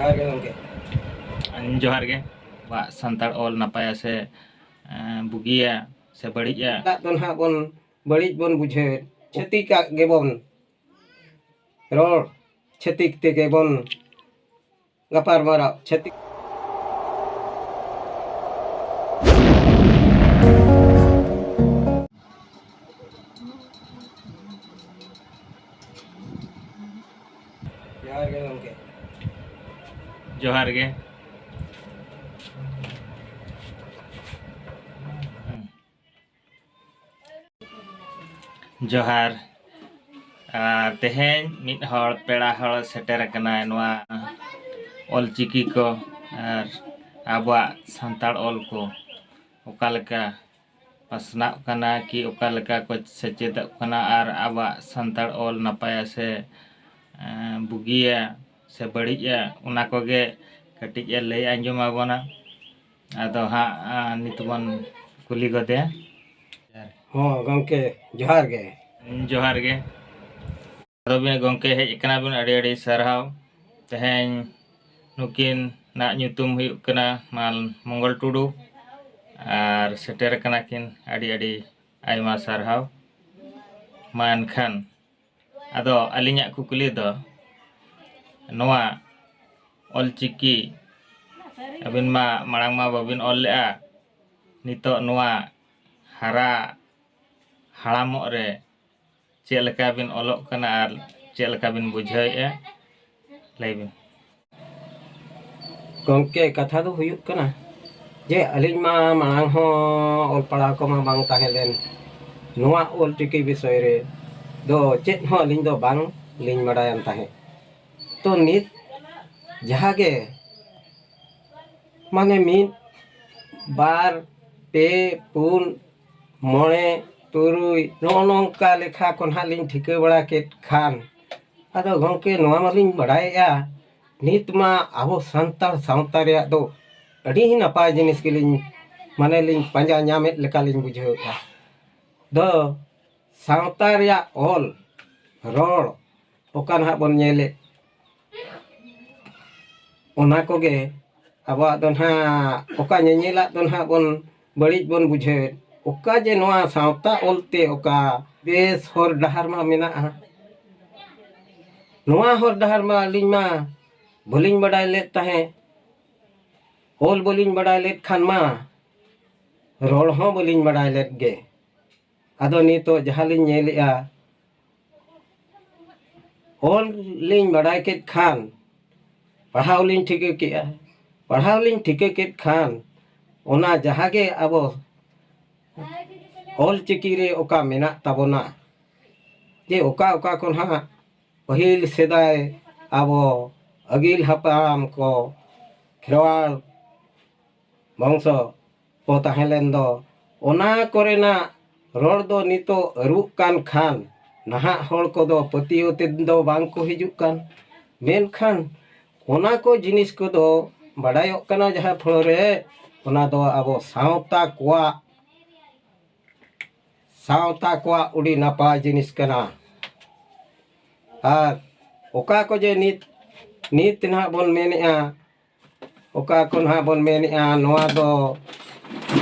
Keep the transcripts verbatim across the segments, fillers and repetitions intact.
ᱡᱚᱦᱟᱨ ᱜᱮ ᱜᱚᱢᱠᱮ᱾ ᱡᱚᱦᱟᱨ ᱜᱮ᱾ ᱟᱵᱚᱣᱟᱜ ᱥᱟᱱᱛᱟᱲ ᱚᱞ ᱱᱟᱯᱟᱭᱟ ᱥᱮ, ᱮᱸ, ᱵᱩᱜᱤᱭᱟ ᱥᱮ ᱵᱟᱹᱲᱤᱡᱼᱟ? ᱫᱟᱜ ᱫᱚ ᱱᱟᱦᱟᱜ ᱵᱚᱱ ᱵᱟᱹᱲᱤᱡ ᱵᱚᱱ ᱵᱩᱡᱷᱟᱹᱣᱮᱫ, ᱪᱷᱟᱹᱛᱤᱠᱟᱜ ᱜᱮᱵᱚᱱ ᱨᱚᱲ, ᱪᱷᱟᱹᱛᱤᱠ ᱛᱮᱜᱮ ᱵᱚᱱ ᱜᱟᱯᱟᱞ ᱢᱟᱨᱟᱣ, ᱪᱷᱟᱹᱛᱤᱠ᱾ ᱡᱚᱦᱟᱨ ᱜᱮ ᱜᱚᱢᱠᱮ᱾ ᱡᱚᱦᱟᱨ ᱜᱮ᱾ ᱡᱚᱦᱟᱨ᱾ ᱟᱨ ᱛᱮᱦᱮᱧ ᱢᱤᱫ ᱦᱚᱲ ᱯᱮᱲᱟ ᱦᱚᱲ ᱥᱮᱴᱮᱨ ᱟᱠᱟᱱᱟᱭ ᱱᱚᱣᱟ ᱚᱞᱪᱤᱠᱤ ᱠᱚ ᱟᱨ ᱟᱵᱚᱣᱟᱜ ᱥᱟᱱᱛᱟᱲ ᱚᱞ ᱠᱚ ᱚᱠᱟ ᱞᱮᱠᱟ ᱯᱟᱥᱱᱟᱜ ᱠᱟᱱᱟ ᱠᱤ ᱚᱠᱟ ᱞᱮᱠᱟ ᱠᱚ ᱥᱮᱪᱮᱫᱚᱜ ᱠᱟᱱᱟ ᱟᱨ ᱟᱵᱚᱣᱟᱜ ᱥᱟᱱᱛᱟᱲ ᱚᱞ ᱱᱟᱯᱟᱭᱟ ᱥᱮ, ᱮᱸ, ᱵᱩᱜᱤᱭᱟ ᱥᱮ ᱵᱟᱹᱲᱤᱡᱼᱟ, ᱚᱱᱟ ᱠᱚᱜᱮ ᱠᱟᱹᱴᱤᱡ ᱮ ᱞᱟᱹᱭ ᱟᱸᱡᱚᱢ ᱟᱵᱚᱱᱟ᱾ ᱟᱫᱚ ᱦᱟᱸᱜ, ᱟᱸ, ᱱᱤᱛ ᱵᱚᱱ ᱠᱩᱞᱤ ᱜᱚᱫᱮᱭᱟ᱾ ᱦᱚᱸ ᱜᱚᱢᱠᱮ, ᱡᱚᱦᱟᱨ ᱜᱮ᱾ ᱡᱚᱦᱟᱨ ᱜᱮ᱾ ᱟᱫᱚ ᱵᱤᱱ ᱜᱚᱢᱠᱮ ᱦᱮᱡ ᱟᱠᱟᱱᱟ ᱵᱤᱱ, ᱟᱹᱰᱤ ᱟᱹᱰᱤ ᱥᱟᱨᱦᱟᱣ᱾ ᱛᱮᱦᱮᱧ ᱱᱩᱠᱤᱱᱟᱜ ᱧᱩᱛᱩᱢ ᱦᱩᱭᱩᱜ ᱠᱟᱱᱟ ᱢᱟᱞ ᱢᱚᱝᱜᱚᱞ ᱴᱩᱰᱩ ᱟᱨ ᱥᱮᱴᱮᱨ ᱟᱠᱟᱱᱟ ᱠᱤᱱ, ᱟᱹᱰᱤ ᱟᱹᱰᱤ ᱟᱭᱢᱟ ᱥᱟᱨᱦᱟᱣ᱾ ᱢᱟ ᱮᱱᱠᱷᱟᱱ ᱟᱫᱚ ᱟᱹᱞᱤᱧᱟᱜ ᱠᱩᱠᱞᱤ ᱫᱚ ᱱᱚᱣᱟ ᱚᱞᱪᱤᱠᱤ ᱟᱹᱵᱤᱱ ᱢᱟ ᱢᱟᱲᱟᱝ ᱢᱟ ᱵᱟᱹᱵᱤᱱ ᱚᱞ ᱞᱮᱜᱼᱟ, ᱱᱤᱛᱚᱜ ᱱᱚᱣᱟ ᱦᱟᱨᱟ ᱦᱟᱲᱟᱢᱚᱜ ᱨᱮ ᱪᱮᱫ ᱞᱮᱠᱟ ᱵᱤᱱ ᱚᱞᱚᱜ ᱠᱟᱱᱟ ᱟᱨ ᱪᱮᱫ ᱞᱮᱠᱟ ᱵᱤᱱ ᱵᱩᱡᱷᱟᱹᱣᱮᱫᱼᱟ? ᱞᱟᱹᱭ ᱵᱤᱱ᱾ ᱜᱚᱢᱠᱮ, ᱠᱟᱛᱷᱟ ᱫᱚ ᱦᱩᱭᱩᱜ ᱠᱟᱱᱟ ᱡᱮ ᱟᱹᱞᱤᱧ ᱢᱟ ᱢᱟᱲᱟᱝ ᱦᱚᱸ ᱚᱞ ᱯᱟᱲᱦᱟᱣ ᱠᱚᱢᱟ ᱵᱟᱝ ᱛᱟᱦᱮᱸ ᱞᱮᱱ, ᱱᱚᱣᱟ ᱚᱞ ᱪᱤᱠᱤ ᱵᱤᱥᱚᱭ ᱨᱮ ᱫᱚ ᱪᱮᱫ ᱦᱚᱸ ᱟᱹᱞᱤᱧ ᱫᱚ ᱵᱟᱝ ᱞᱤᱧ ᱵᱟᱲᱟᱭᱟᱱ ᱛᱟᱦᱮᱸᱫ᱾ ᱛᱚ ᱱᱤᱛ ᱡᱟᱦᱟᱸ ᱜᱮ ᱢᱟᱱᱮ ᱢᱤᱫ, ᱵᱟᱨ, ᱯᱮ, ᱯᱩᱱ, ᱢᱚᱬᱮ, ᱛᱩᱨᱩᱭ, ᱱᱚᱜᱼᱚ ᱱᱚᱝᱠᱟ ᱞᱮᱠᱷᱟ ᱠᱚ ᱱᱟᱦᱟᱜ ᱞᱤᱧ ᱴᱷᱤᱠᱟᱹ ᱵᱟᱲᱟ ᱠᱮᱫ ᱠᱷᱟᱱ, ᱟᱫᱚ ᱜᱚᱢᱠᱮ, ᱱᱚᱣᱟ ᱢᱟᱞᱤᱧ ᱵᱟᱲᱟᱭᱮᱜᱼᱟ, ᱱᱤᱛ ᱢᱟ ᱟᱵᱚ ᱥᱟᱱᱛᱟᱲ ᱥᱟᱶᱛᱟ ᱨᱮᱭᱟᱜ ᱫᱚ ᱟᱹᱰᱤ ᱱᱟᱯᱟᱭ ᱡᱤᱱᱤᱥ ᱜᱮᱞᱤᱧ, ᱢᱟᱱᱮ ᱞᱤᱧ ᱯᱟᱸᱡᱟ ᱧᱟᱢᱮᱫ ᱞᱮᱠᱟᱞᱤᱧ ᱵᱩᱡᱷᱟᱹᱣᱮᱫᱼᱟ᱾ ᱫᱚ ᱥᱟᱶᱛᱟ ᱨᱮᱭᱟᱜ ᱚᱞ, ᱨᱚᱲ, ᱚᱠᱟ ᱱᱟᱦᱟᱜ ᱵᱚᱱ ᱧᱮᱞᱮᱫ, ᱚᱱᱟ ᱠᱚᱜᱮ ᱟᱵᱚᱣᱟᱜ ᱫᱚ ᱱᱟᱦᱟᱜ ᱚᱠᱟ ᱧᱮᱧᱮᱞᱟᱜ ᱫᱚ ᱱᱟᱦᱟᱜ ᱵᱚᱱ ᱵᱟᱹᱲᱤᱡ ᱵᱚᱱ ᱵᱩᱡᱷᱟᱹᱣᱮᱫ, ᱚᱠᱟ ᱡᱮ ᱱᱚᱣᱟ ᱥᱟᱶᱛᱟ ᱚᱞᱛᱮ ᱚᱠᱟ ᱵᱮᱥ ᱦᱚᱨ ᱰᱟᱦᱟᱨ ᱢᱟ ᱢᱮᱱᱟᱜᱼᱟ᱾ ᱱᱚᱣᱟ ᱦᱚᱨ ᱰᱟᱦᱟᱨ ᱢᱟ ᱟᱹᱞᱤᱧ ᱢᱟ ᱵᱟᱹᱞᱤᱧ ᱵᱟᱰᱟᱭ ᱞᱮᱫ ᱛᱟᱦᱮᱸᱫ᱾ ᱚᱞ ᱵᱟᱹᱞᱤᱧ ᱵᱟᱰᱟᱭ ᱞᱮᱫ ᱠᱷᱟᱱ ᱢᱟ ᱨᱚᱲ ᱦᱚᱸ ᱵᱟᱹᱞᱤᱧ ᱵᱟᱰᱟᱭ ᱞᱮᱫ ᱜᱮ᱾ ᱟᱫᱚ ᱱᱤᱛᱚᱜ ᱡᱟᱦᱟᱸ ᱞᱤᱧ ᱧᱮᱞᱮᱜᱼᱟ, ᱚᱞ ᱞᱤᱧ ᱵᱟᱰᱟᱭ ᱠᱮᱫ ᱠᱷᱟᱱ, ᱯᱟᱲᱦᱟᱣ ᱞᱤᱧ ᱴᱷᱤᱠᱟᱹ ᱠᱮᱜᱼᱟ᱾ ᱯᱟᱲᱦᱟᱣ ᱞᱤᱧ ᱴᱷᱤᱠᱟᱹ ᱠᱮᱫ ᱠᱷᱟᱱ, ᱚᱱᱟ ᱡᱟᱦᱟᱸ ᱜᱮ ᱟᱵᱚ ᱚᱞ ᱪᱤᱠᱤ ᱨᱮ ᱚᱠᱟ ᱢᱮᱱᱟᱜ ᱛᱟᱵᱚᱱᱟ, ᱡᱮ ᱚᱠᱟ ᱚᱠᱟ ᱠᱚ ᱱᱟᱦᱟᱜ ᱯᱟᱹᱦᱤᱞ ᱥᱮᱫᱟᱭ ᱟᱵᱚ ᱟᱹᱜᱤᱞ ᱦᱟᱯᱲᱟᱢ ᱠᱚ ᱠᱷᱮᱨᱣᱟᱲ ᱵᱚᱝᱥᱚ ᱠᱚ ᱛᱟᱦᱮᱸ ᱞᱮᱱ ᱫᱚ, ᱚᱱᱟ ᱠᱚᱨᱮᱱᱟᱜ ᱨᱚᱲ ᱫᱚ ᱱᱤᱛᱚᱜ ᱟᱹᱨᱩᱜ ᱠᱟᱱ ᱠᱷᱟᱱ, ᱱᱟᱦᱟᱜ ᱦᱚᱲ ᱠᱚᱫᱚ ᱯᱟᱹᱛᱭᱟᱹᱣ ᱛᱮᱫ ᱫᱚ ᱵᱟᱝ ᱠᱚ ᱦᱤᱡᱩᱜ ᱠᱟᱱ᱾ ᱢᱮᱱᱠᱷᱟᱱ ᱚᱱᱟ ᱠᱚ ᱡᱤᱱᱤᱥ ᱠᱚᱫᱚ ᱵᱟᱰᱟᱭᱚᱜ ᱠᱟᱱᱟ, ᱡᱟᱦᱟᱸ ᱯᱷᱚᱲᱚ ᱨᱮ ᱚᱱᱟ ᱫᱚ ᱟᱵᱚ ᱥᱟᱶᱛᱟ ᱠᱚᱣᱟᱜ, ᱥᱟᱶᱛᱟ ᱠᱚᱣᱟᱜ ᱟᱹᱰᱤ ᱱᱟᱯᱟᱭ ᱡᱤᱱᱤᱥ ᱠᱟᱱᱟ᱾ ᱟᱨ ᱚᱠᱟ ᱠᱚ ᱡᱮ ᱱᱤᱛ, ᱱᱤᱛ ᱱᱟᱦᱟᱜ ᱵᱚᱱ ᱢᱮᱱᱮᱜᱼᱟ, ᱚᱠᱟ ᱠᱚ ᱱᱟᱦᱟᱜ ᱵᱚᱱ ᱢᱮᱱᱮᱜᱼᱟ, ᱱᱚᱣᱟ ᱫᱚ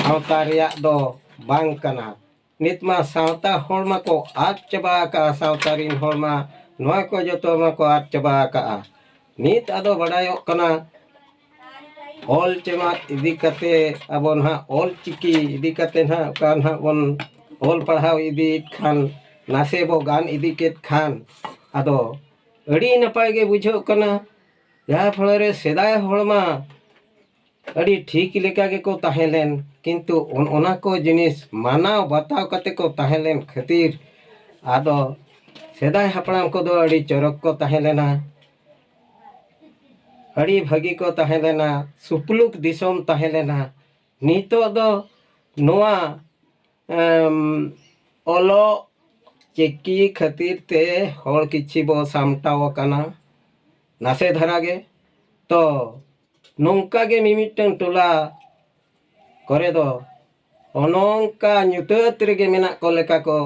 ᱥᱟᱶᱛᱟ ᱨᱮᱭᱟᱜ ᱫᱚ ᱵᱟᱝ ᱠᱟᱱᱟ᱾ ᱱᱤᱛ ᱢᱟ ᱥᱟᱶᱛᱟ ᱦᱚᱲ ᱢᱟᱠᱚ ᱟᱫ ᱪᱟᱵᱟ ᱟᱠᱟᱜᱼᱟ, ᱥᱟᱶᱛᱟ ᱨᱤᱱ ᱦᱚᱲ ᱢᱟ ᱱᱚᱣᱟ ᱠᱚ ᱡᱚᱛᱚ ᱢᱟᱠᱚ ᱟᱫ ᱪᱟᱵᱟ ᱟᱠᱟᱜᱼᱟ᱾ ᱱᱤᱛ ᱟᱫᱚ ᱵᱟᱰᱟᱭᱚᱜ ᱠᱟᱱᱟ, ᱚᱞ ᱪᱮᱢᱟᱫ ᱤᱫᱤ ᱠᱟᱛᱮ, ᱟᱵᱚ ᱱᱟᱦᱟᱜ ᱚᱞ ᱪᱤᱠᱤ ᱤᱫᱤ ᱠᱟᱛᱮ ᱱᱟᱦᱟᱜ ᱚᱠᱟ ᱱᱟᱦᱟᱜ ᱵᱚᱱ ᱚᱞ ᱯᱟᱲᱦᱟᱣ ᱤᱫᱤᱭᱮᱫ ᱠᱷᱟᱱ, ᱱᱟᱥᱮ ᱵᱚ ᱜᱟᱱ ᱤᱫᱤ ᱠᱮᱫ ᱠᱷᱟᱱ, ᱟᱫᱚ ᱟᱹᱰᱤ ᱱᱟᱯᱟᱭ ᱜᱮ ᱵᱩᱡᱷᱟᱹᱜ ᱠᱟᱱᱟ᱾ ᱡᱟᱦᱟᱸ ᱯᱷᱚᱲᱚ ᱨᱮ ᱥᱮᱫᱟᱭ ᱦᱚᱲ ᱢᱟ ᱟᱹᱰᱤ ᱴᱷᱤᱠ ᱞᱮᱠᱟ ᱜᱮᱠᱚ ᱛᱟᱦᱮᱸ ᱞᱮᱱ, ᱠᱤᱱᱛᱩ ᱚᱱ-, ᱚᱱᱟ ᱠᱚ ᱡᱤᱱᱤᱥ ᱢᱟᱱᱟᱣ ᱵᱟᱛᱟᱣ ᱠᱟᱛᱮ ᱠᱚ ᱛᱟᱦᱮᱸ ᱞᱮᱱ ᱠᱷᱟᱹᱛᱤᱨ, ᱟᱫᱚ ᱥᱮᱫᱟᱭ ᱦᱟᱯᱲᱟᱢ ᱠᱚᱫᱚ ᱟᱹᱰᱤ ᱪᱚᱨᱚᱠ ᱠᱚ ᱛᱟᱦᱮᱸ ᱞᱮᱱᱟ, ᱟᱹᱰᱤ ᱵᱷᱟᱹᱜᱤ ᱠᱚ ᱛᱟᱦᱮᱸ ᱞᱮᱱᱟ, ᱥᱩᱯᱞᱩᱠ ᱫᱤᱥᱚᱢ ᱛᱟᱦᱮᱸ ᱞᱮᱱᱟ᱾ ᱱᱤᱛᱚᱜ ᱫᱚ ᱱᱚᱣᱟ, ᱮᱢ, ᱚᱞᱚᱜ ᱪᱤᱠᱤ ᱠᱷᱟᱹᱛᱤᱨ ᱛᱮ ᱦᱚᱲ ᱠᱤᱪᱷᱤ ᱵᱚ ᱥᱟᱢᱴᱟᱣ ᱟᱠᱟᱱᱟ ᱱᱟᱥᱮ ᱫᱷᱟᱨᱟ ᱜᱮ᱾ ᱛᱚ ᱱᱚᱝᱠᱟ ᱜᱮ ᱢᱤᱢᱤᱫᱴᱟᱝ ᱴᱚᱞᱟ ᱠᱚᱨᱮ ᱫᱚ ᱚᱱᱚᱝᱠᱟ ᱧᱩᱛᱟᱹᱛ ᱨᱮᱜᱮ ᱢᱮᱱᱟᱜ ᱠᱚ ᱞᱮᱠᱟ ᱠᱚ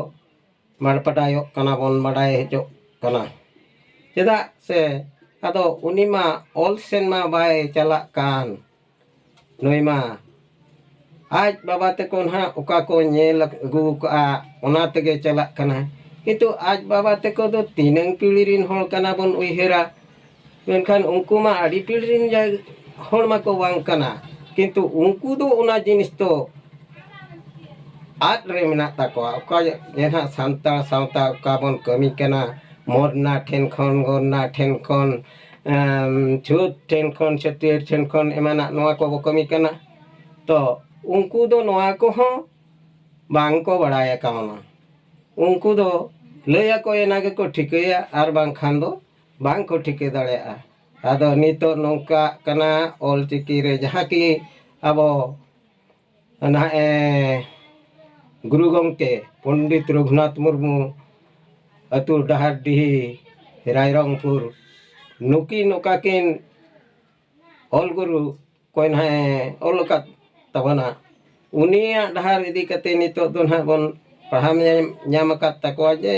ᱵᱟᱰᱟᱭᱚᱜ ᱠᱟᱱᱟ, ᱵᱚᱱ ᱵᱟᱰᱟᱭ ᱦᱚᱪᱚᱜ ᱠᱟᱱᱟ᱾ ᱪᱮᱫᱟᱜ ᱥᱮ ᱟᱫᱚ ᱩᱱᱤ ᱢᱟ ᱚᱞ ᱥᱮᱱ ᱢᱟ ᱵᱟᱭ ᱪᱟᱞᱟᱜ ᱠᱟᱱ᱾ ᱱᱩᱭ ᱢᱟ ᱟᱡ ᱵᱟᱵᱟ ᱛᱟᱠᱚ ᱱᱟᱦᱟᱜ ᱚᱠᱟ ᱠᱚ ᱧᱮᱞ ᱟᱹᱜᱩ ᱠᱟᱜᱼᱟ, ᱚᱱᱟ ᱛᱮᱜᱮ ᱪᱟᱞᱟᱜ ᱠᱟᱱᱟ᱾ ᱠᱤᱱᱛᱩ ᱟᱡ ᱵᱟᱵᱟ ᱛᱟᱠᱚ ᱫᱚ ᱛᱤᱱᱟᱹᱝ ᱯᱤᱲᱦᱤ ᱨᱤᱱ ᱦᱚᱲ ᱠᱟᱱᱟ ᱵᱚᱱ ᱩᱭᱦᱟᱹᱨᱟ, ᱢᱮᱱᱠᱷᱟᱱ ᱩᱱᱠᱩ ᱢᱟ ᱟᱹᱰᱤ ᱯᱤᱲᱦᱤ ᱨᱤᱱ ᱡᱟ-, ᱦᱚᱲ ᱢᱟᱠᱚ ᱵᱟᱝ ᱠᱟᱱᱟ᱾ ᱠᱤᱱᱛᱩ ᱩᱱᱠᱩ ᱫᱚ ᱚᱱᱟ ᱡᱤᱱᱤᱥ ᱫᱚ ᱟᱫ ᱨᱮ ᱢᱮᱱᱟᱜ ᱛᱟᱠᱚᱣᱟ᱾ ᱚᱠᱟ ᱡᱮ ᱱᱟᱦᱟᱜ ᱥᱟᱱᱛᱟᱲ ᱥᱟᱶᱛᱟ ᱚᱠᱟ ᱵᱚᱱ ᱠᱟᱹᱢᱤ ᱠᱟᱱᱟ, ᱢᱚᱨᱱᱟ ᱴᱷᱮᱱ ᱠᱷᱚᱱ, ᱜᱚᱨᱱᱟ ᱴᱷᱮᱱ ᱠᱷᱚᱱ, ᱮᱢ, ᱪᱷᱩᱛ ᱴᱷᱮᱱ ᱠᱷᱚᱱ, ᱪᱷᱟᱹᱴᱭᱟᱹᱨ ᱴᱷᱮᱱ ᱠᱷᱚᱱ ᱮᱢᱟᱱᱟᱜ ᱱᱚᱣᱟ ᱠᱚᱵᱚ ᱠᱟᱹᱢᱤ ᱠᱟᱱᱟ᱾ ᱛᱚ ᱩᱱᱠᱩ ᱫᱚ ᱱᱚᱣᱟ ᱠᱚᱦᱚᱸ ᱵᱟᱝ ᱠᱚ ᱵᱟᱲᱟᱭ ᱠᱟᱣᱱᱟ᱾ ᱩᱱᱠᱩ ᱫᱚ ᱞᱟᱹᱭ ᱟᱠᱚ ᱮᱱᱟ ᱜᱮᱠᱚ ᱴᱷᱤᱠᱟᱹᱭᱟ, ᱟᱨ ᱵᱟᱝᱠᱷᱟᱱ ᱫᱚ ᱵᱟᱝ ᱠᱚ ᱴᱷᱤᱠᱟᱹ ᱫᱟᱲᱮᱭᱟᱜᱼᱟ᱾ ᱟᱫᱚ ᱱᱤᱛᱚᱜ ᱱᱚᱝᱠᱟᱜ ᱠᱟᱱᱟ, ᱚᱞ ᱪᱤᱠᱤ ᱨᱮ ᱡᱟᱦᱟᱸ ᱠᱤ ᱟᱵᱚ ᱱᱟᱦᱟᱜ ᱮ ᱜᱩᱨᱩ ᱜᱚᱢᱠᱮ ᱯᱚᱱᱰᱤᱛ ᱨᱚᱜᱷᱩᱱᱟᱛᱷ ᱢᱩᱨᱢᱩ, ᱟᱹᱛᱩ ᱰᱟᱦᱟᱨᱰᱤᱦᱤ, ᱨᱟᱭᱨᱚᱝᱯᱩᱨ, ᱱᱩᱠᱤᱱ ᱚᱠᱟ ᱠᱤᱱ ᱚᱞ ᱜᱩᱨᱩ ᱠᱚᱭ ᱱᱟᱦᱟᱜ ᱮ ᱚᱞ ᱟᱠᱟᱫ ᱛᱟᱵᱚᱱᱟ, ᱩᱱᱤᱭᱟᱜ ᱰᱟᱦᱟᱨ ᱤᱫᱤ ᱠᱟᱛᱮ ᱱᱤᱛᱚᱜ ᱫᱚ ᱱᱟᱦᱟᱜ ᱵᱚᱱ ᱯᱟᱲᱦᱟᱣ ᱧᱟᱢ, ᱧᱟᱢ ᱟᱠᱟᱫ ᱛᱟᱠᱚᱣᱟ ᱡᱮ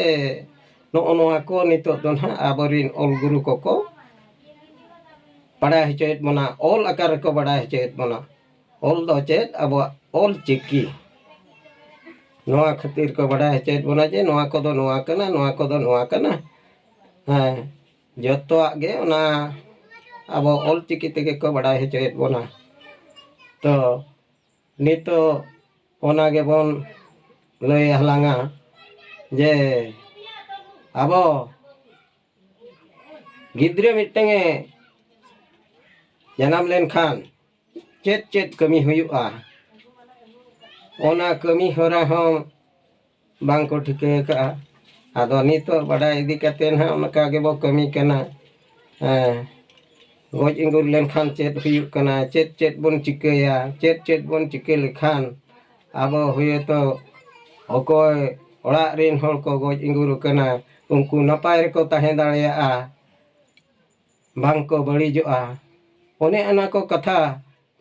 ᱱᱚᱜᱼᱚ ᱱᱚᱣᱟ ᱠᱚ ᱱᱤᱛᱚᱜ ᱫᱚ ᱱᱟᱦᱟᱜ ᱟᱵᱚᱨᱤᱱ ᱚᱞ ᱜᱩᱨᱩ ᱠᱚᱠᱚ ᱵᱟᱲᱟᱭ ᱦᱚᱪᱚᱭᱮᱫ ᱵᱚᱱᱟ, ᱚᱞ ᱟᱠᱟᱨ ᱨᱮᱠᱚ ᱵᱟᱲᱟᱭ ᱦᱚᱪᱚᱭᱮᱫ ᱵᱚᱱᱟ᱾ ᱚᱞ ᱫᱚ ᱪᱮᱫ? ᱟᱵᱚᱣᱟᱜ ᱚᱞ ᱪᱤᱠᱤ᱾ ᱱᱚᱣᱟ ᱠᱷᱟᱹᱛᱤᱨ ᱠᱚ ᱵᱟᱲᱟᱭ ᱦᱚᱪᱚᱭᱮᱫ ᱵᱚᱱᱟ ᱡᱮ ᱱᱚᱣᱟ ᱠᱚᱫᱚ ᱱᱚᱣᱟ ᱠᱟᱱᱟ, ᱱᱚᱣᱟ ᱠᱚᱫᱚ ᱱᱚᱣᱟ ᱠᱟᱱᱟ᱾ ᱦᱮᱸ, ᱡᱚᱛᱚᱣᱟᱜ ᱜᱮ ᱚᱱᱟ ᱟᱵᱚ ᱚᱞ ᱪᱤᱠᱤ ᱛᱮᱜᱮ ᱠᱚ ᱵᱟᱲᱟᱭ ᱦᱚᱪᱚᱭᱮᱫ ᱵᱚᱱᱟ᱾ ᱛᱚ ᱱᱤᱛᱚᱜ ᱚᱱᱟ ᱜᱮᱵᱚᱱ ᱞᱟᱹᱭ ᱦᱟᱞᱟᱝᱟ ᱡᱮ ᱟᱵᱚ ᱜᱤᱫᱽᱨᱟᱹ ᱢᱤᱫᱴᱟᱝ ᱮ ᱡᱟᱱᱟᱢ ᱞᱮᱱᱠᱷᱟᱱ ᱪᱮᱫ ᱪᱮᱫ ᱠᱟᱹᱢᱤ ᱦᱩᱭᱩᱜᱼᱟ, ᱚᱱᱟ ᱠᱟᱹᱢᱤ ᱦᱚᱨᱟ ᱦᱚᱸ ᱵᱟᱝ ᱠᱚ ᱴᱷᱤᱠᱟᱹ ᱟᱠᱟᱫᱼᱟ᱾ ᱟᱫᱚ ᱱᱤᱛᱚᱜ ᱵᱟᱰᱟᱭ ᱤᱫᱤ ᱠᱟᱛᱮ ᱱᱟᱦᱟᱜ ᱚᱱᱠᱟ ᱜᱮᱵᱚ ᱠᱟᱹᱢᱤ ᱠᱟᱱᱟ᱾ ᱦᱮᱸ, ᱜᱚᱡ ᱤᱸᱜᱩᱨ ᱞᱮᱱᱠᱷᱟᱱ ᱪᱮᱫ ᱦᱩᱭᱩᱜ ᱠᱟᱱᱟ, ᱪᱮᱫ ᱪᱮᱫ ᱵᱚᱱ ᱪᱤᱠᱟᱹᱭᱟ, ᱪᱮᱫ ᱪᱮᱫ ᱵᱚᱱ ᱪᱤᱠᱟᱹ ᱞᱮᱠᱷᱟᱱ ᱟᱵᱚ ᱦᱚᱭᱛᱳ ᱚᱠᱚᱭ ᱚᱲᱟᱜ ᱨᱮᱱ ᱦᱚᱲ ᱠᱚ ᱜᱚᱡ ᱤᱸᱜᱩᱨ ᱟᱠᱟᱱᱟ, ᱩᱱᱠᱩ ᱱᱟᱯᱟᱭ ᱨᱮᱠᱚ ᱛᱟᱦᱮᱸ ᱫᱟᱲᱮᱭᱟᱜᱼᱟ, ᱵᱟᱝ ᱠᱚ ᱵᱟᱹᱲᱤᱡᱚᱜᱼᱟ᱾ ᱚᱱᱮ ᱚᱱᱟ ᱠᱚ ᱠᱟᱛᱷᱟ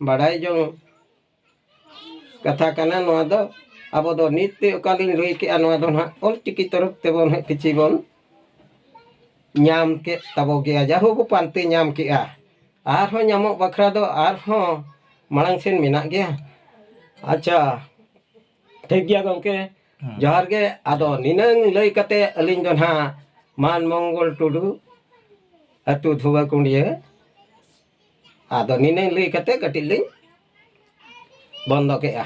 ᱵᱟᱰᱟᱭ ᱡᱚᱝ ᱠᱟᱛᱷᱟ ᱠᱟᱱᱟ᱾ ᱱᱚᱣᱟ ᱫᱚ ᱟᱵᱚ ᱫᱚ ᱱᱤᱛ ᱛᱮ ᱚᱠᱟᱞᱤᱧ ᱞᱟᱹᱭ ᱠᱮᱜᱼᱟ, ᱱᱚᱣᱟ ᱫᱚ ᱱᱟᱦᱟᱜ ᱚᱞ ᱪᱤᱠᱤ ᱛᱚᱨᱚᱯ ᱛᱮᱵᱚᱱ ᱦᱟᱸᱜ ᱠᱤᱪᱷᱤ ᱵᱚᱱ ᱧᱟᱢ ᱠᱮᱫ ᱛᱟᱵᱚ ᱜᱮᱭᱟ, ᱡᱟᱦᱳ ᱵᱚ ᱯᱟᱱᱛᱮ ᱧᱟᱢ ᱠᱮᱜᱼᱟ᱾ ᱟᱨᱦᱚᱸ ᱧᱟᱢᱚᱜ ᱵᱟᱠᱷᱨᱟ ᱫᱚ ᱟᱨᱦᱚᱸ ᱢᱟᱲᱟᱝ ᱥᱮᱱ ᱢᱮᱱᱟᱜ ᱜᱮᱭᱟ᱾ ᱟᱪᱪᱷᱟ, ᱴᱷᱤᱠ ᱜᱮᱭᱟ ᱜᱚᱢᱠᱮ, ᱦᱮᱸ᱾ ᱡᱚᱦᱟᱨ ᱜᱮ᱾ ᱟᱫᱚ ᱱᱤᱱᱟᱹᱝ ᱞᱟᱹᱭ ᱠᱟᱛᱮ ᱟᱹᱞᱤᱧ ᱫᱚ ᱱᱟᱦᱟᱜ ᱢᱟᱱ ᱢᱚᱝᱜᱚᱞ ᱴᱩᱰᱩ, ᱟᱹᱛᱩ ᱫᱷᱩᱵᱟᱹᱠᱩᱸᱰᱤᱭᱟᱹ᱾ ᱟᱫᱚ ᱱᱤᱱᱟᱹᱝ ᱞᱟᱹᱭ ᱠᱟᱛᱮ ᱠᱟᱹᱴᱤᱡ ᱞᱤᱧ ᱵᱚᱱᱫᱚ ᱠᱮᱜᱼᱟ᱾